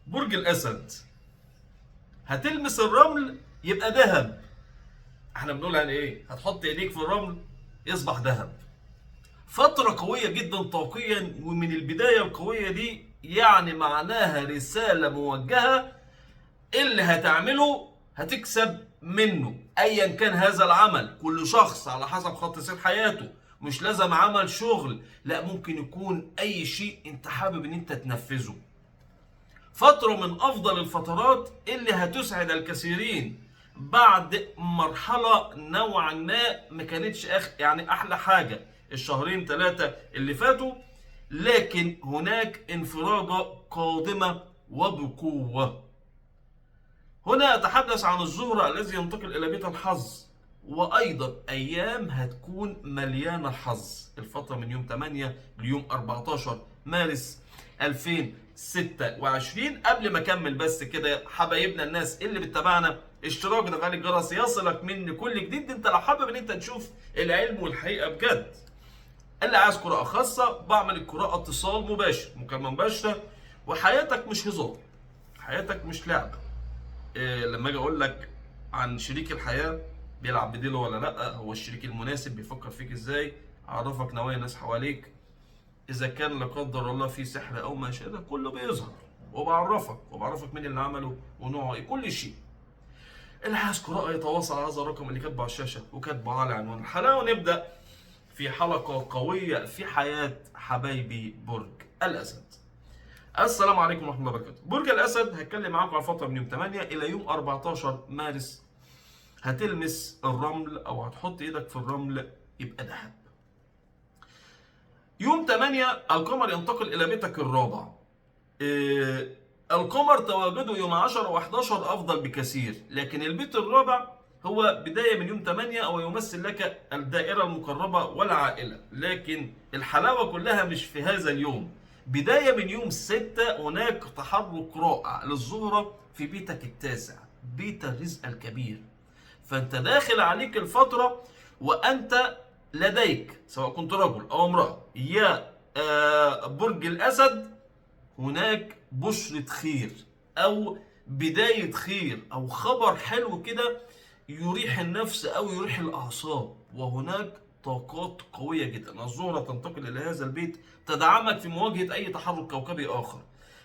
برج الاسد هتلمس الرمل يبقى ذهب. احنا بنقول يعني ايه؟ هتحط ايديك في الرمل يصبح ذهب. فترة قوية جدا طاقيا، ومن البداية القوية دي يعني معناها رسالة موجهة، اللي هتعمله هتكسب منه ايا كان هذا العمل. كل شخص على حسب خط سير حياته، مش لازم عمل شغل، لا ممكن يكون اي شيء انت حابب ان انت تنفذه. فترة من افضل الفترات اللي هتسعد الكثيرين بعد مرحلة نوعا ما كانتش يعني احلى حاجة الشهرين ثلاثة اللي فاتوا، لكن هناك انفراجة قادمة وبقوة. هنا أتحدث عن الزهرة الذي ينتقل إلى بيت الحظ، وأيضا أيام هتكون مليانة الحظ. الفترة من يوم 8 ليوم 14 مارس 2026. قبل ما أكمل بس كده حبايبنا الناس اللي بتتابعنا، اشتراك وتفعيل الجرس يصلك من كل جديد. انت لو حابب ان انت تشوف العلم والحقيقة بجد، اللي عايز قراءة خاصة بعمل القراءة اتصال مباشر، مكالمة مباشرة، وحياتك مش هزار، حياتك مش لعبة. إيه لما اجي اقول لك عن شريك الحياة بيلعب بديله ولا لا، هو الشريك المناسب، بيفكر فيك ازاي، عرفك نوايا الناس حواليك، اذا كان لا قدر الله في سحر او ما شابه كله بيظهر، وبعرفك مين اللي عمله ونوعه ايه، كل شيء. اللي عايز قراءة يتواصل على هذا الرقم اللي كاتبه على الشاشة وكاتبه على عنوان الحلقة، ونبدأ في حلقة قوية في حياة حبايبي برج الأسد. السلام عليكم ورحمة الله وبركاته. برج الأسد هتكلم معاكم على فترة من يوم 8 إلى يوم 14 مارس. هتلمس الرمل أو هتحط إيدك في الرمل يبقى ذهب. يوم 8 القمر ينتقل إلى بيتك الرابع. القمر تواجده يوم 10 و11 أفضل بكثير، لكن البيت الرابع هو بداية من يوم 8 أو يمثل لك الدائرة المقربة والعائلة، لكن الحلاوة كلها مش في هذا اليوم. بداية من يوم 6 هناك تحرك رائع للزهرة في بيتك التاسع، بيت الرزق الكبير. فأنت داخل عليك الفترة وأنت لديك سواء كنت رجل أو امرأة يا برج الأسد، هناك بشرة خير أو بداية خير أو خبر حلو كده يريح النفس أو يريح الأعصاب، وهناك طاقات قوية جدا. الزهرة تنتقل إلى هذا البيت تدعمك في مواجهة أي تحرك كوكبي آخر.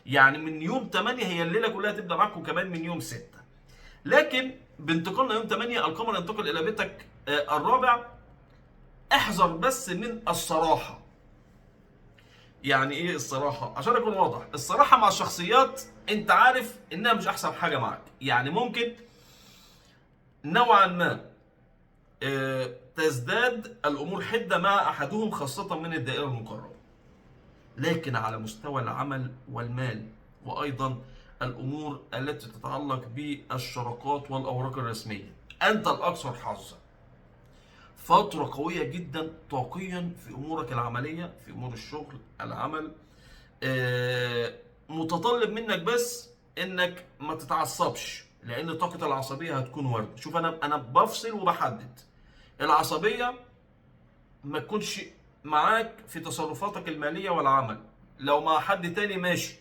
يعني من يوم 8 هي الليلة كلها تبدأ معاك، وكمان من يوم 6. لكن بانتقالنا يوم 8 القمر ينتقل إلى بيتك الرابع. احذر بس من الصراحة. يعني ايه الصراحة؟ عشان اكون واضح، الصراحة مع الشخصيات انت عارف انها مش احسن حاجة معاك، يعني ممكن نوعا ما تزداد الامور حدة مع احدهم، خاصة من الدائرة المقربة. لكن على مستوى العمل والمال، وايضا الامور التي تتعلق بالشراكات والاوراق الرسمية، انت الاكثر حظا. فترة قوية جدا طاقيا في امورك العملية، في امور الشغل، العمل. متطلب منك بس انك ما تتعصبش، لان طاقة العصبية هتكون وردة. شوف انا بفصل وبحدد. العصبية ما تكونش معاك في تصرفاتك المالية والعمل، لو مع حد تاني ماشي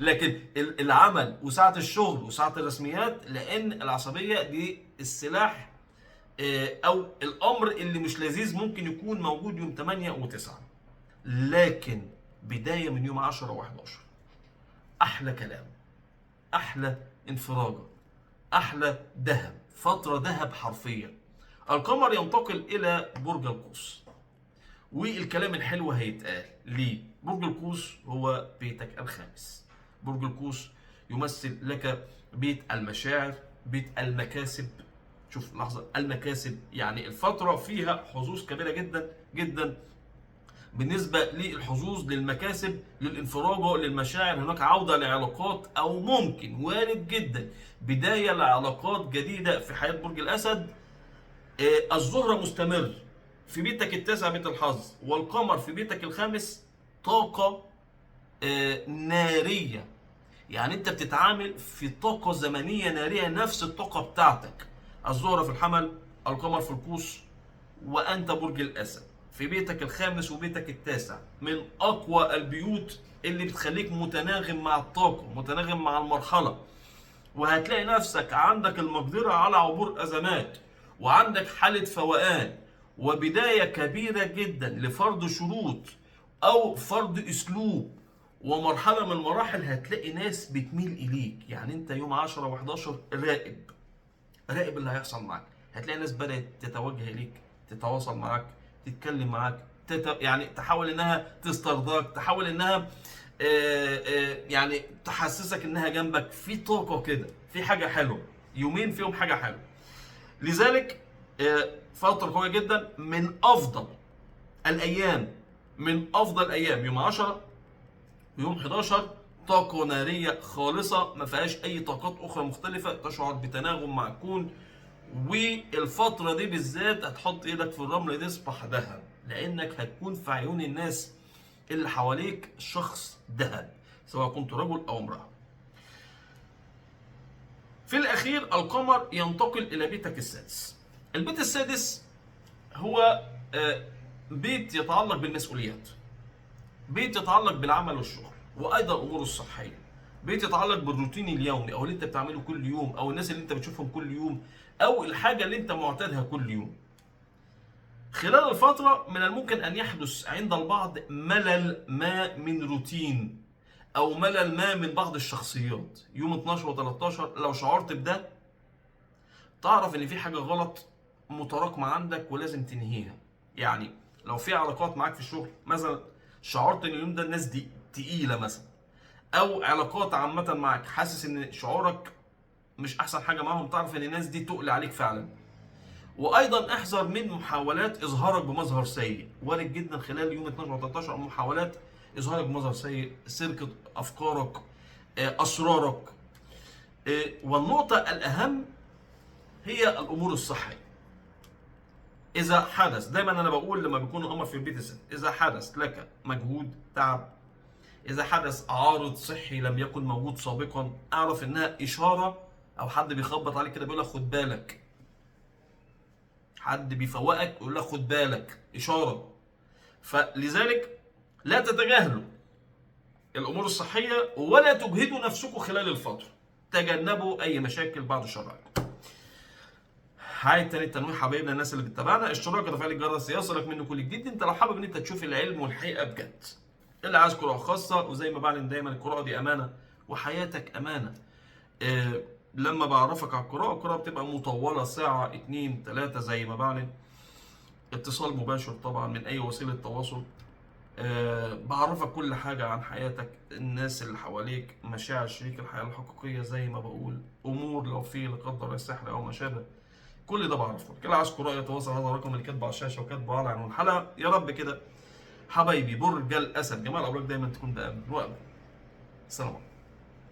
لكن العمل وساعة الشغل وساعة الرسميات، لان العصبية دي السلاح او الامر اللي مش لذيذ ممكن يكون موجود يوم 8 و9. لكن بداية من يوم 10 و11 احلى كلام، احلى انفراجة، احلى ذهب، فترة ذهب حرفيا. القمر ينتقل الى برج القوس، والكلام الحلو هيتقال ليه. برج القوس هو بيتك الخامس. برج القوس يمثل لك بيت المشاعر، بيت المكاسب. شوف لحظة، المكاسب يعني الفترة فيها حظوظ كبيرة جدا جدا بالنسبة للحظوظ، للمكاسب، للانفراجة، للمشاعر. هناك عودة لعلاقات، أو ممكن وارد جدا بداية لعلاقات جديدة في حياة برج الأسد. الزهرة مستمر في بيتك التاسع بيت الحظ، والقمر في بيتك الخامس طاقة نارية. يعني انت بتتعامل في طاقة زمنية نارية، نفس الطاقة بتاعتك. الزهرة في الحمل، القمر في القوس، وأنت برج الأسد في بيتك الخامس وبيتك التاسع، من أقوى البيوت اللي بتخليك متناغم مع الطاقة، متناغم مع المرحلة، وهتلاقي نفسك عندك المقدرة على عبور أزمات، وعندك حالة فوقان وبداية كبيرة جدا لفرض شروط أو فرض أسلوب ومرحلة من المراحل. هتلاقي ناس بتميل إليك. يعني أنت يوم 10 و11 راقب، راقب اللي هيحصل معاك. هتلاقي ناس بدأت تتوجه إليك، تتواصل معاك، تتكلم معاك، يعني تحاول إنها تسترضاك، تحاول إنها يعني تحسسك إنها جنبك. في طاقة كده، في حاجة حلوة، يومين فيهم حاجة حلوة. لذلك فترة قوية جدا، من أفضل الأيام، من أفضل أيام يوم 10 ويوم 11. طاقة نارية خالصة ما فيهاش أي طاقات أخرى مختلفة، تشعر بتناغم مع الكون. والفترة دي بالذات هتحط إيدك في الرمل تصبح ذهب، لأنك هتكون في عيون الناس اللي حواليك شخص ذهب، سواء كنت رجل أو امرأة. في الأخير القمر ينتقل إلى بيتك السادس. البيت السادس هو بيت يتعلق بالمسؤوليات، بيت يتعلق بالعمل والشغل، وأيضا الأمور الصحية، بيت يتعلق بالروتين اليومي أو اللي أنت بتعمله كل يوم، أو الناس اللي أنت بتشوفهم كل يوم، أو الحاجة اللي أنت معتادها كل يوم. خلال الفترة من الممكن أن يحدث عند البعض ملل ما من روتين، أو ملل ما من بعض الشخصيات. يوم 12 و13 لو شعرت بده تعرف إن في حاجة غلط متراكمة عندك ولازم تنهيها. يعني لو في علاقات معاك في الشغل مثلا، شعرت إن اليوم ده الناس دي تقيلة مثلا، أو علاقات عامة معاك حاسس إن شعورك مش أحسن حاجة معاهم، تعرف إن الناس دي تقل عليك فعلا. وايضا احذر من محاولات اظهارك بمظهر سيء، وارد جدا خلال يوم 12 و13 محاولات اظهارك بمظهر سيء، سرقه افكارك، اسرارك. والنقطة الاهم هي الامور الصحية. اذا حدث، دايما انا بقول لما بيكون الامر في البيت الست، اذا حدث لك مجهود، تعب، اذا حدث عارض صحي لم يكن موجود سابقا، اعرف انها اشارة، او حد بيخبط عليك كده بيقول لك خد بالك، حد بيفوقك يقول لك خد بالك، اشارة. فلذلك لا تتجاهلوا الامور الصحية ولا تجهدوا نفسكم خلال الفترة، تجنبوا اي مشاكل بعد الشر. هاي تاني التنويه حبايبنا الناس اللي بتتابعنا، اشتراك وتفعيل الجرس يصلك منه كل جديد. انت لو حابب ان انت تشوف العلم والحقيقة بجد، اللي عايز قراءة خاصة، وزي ما بعلن دايما القراءة دي امانه وحياتك امانه. لما بعرفك على القراءة، القراءة بتبقى مطولة ساعة 2 3 زي ما بعلن، اتصال مباشر طبعا من أي وسيلة تواصل. بعرفك كل حاجة عن حياتك، الناس اللي حواليك، مشاعر شريك الحياة الحقيقية زي ما بقول، أمور لو في لا قدر الله سحر أو ما شابه، كل ده بعرفه. اللي عايز قراءة يتواصل هذا الرقم اللي كاتبه على الشاشة وكاتبه على عنوان الحلقة. يا رب كده حبايبي برج الأسد، جمال الأبراج دايما تكون بأمن وأمان. السلام عليكم.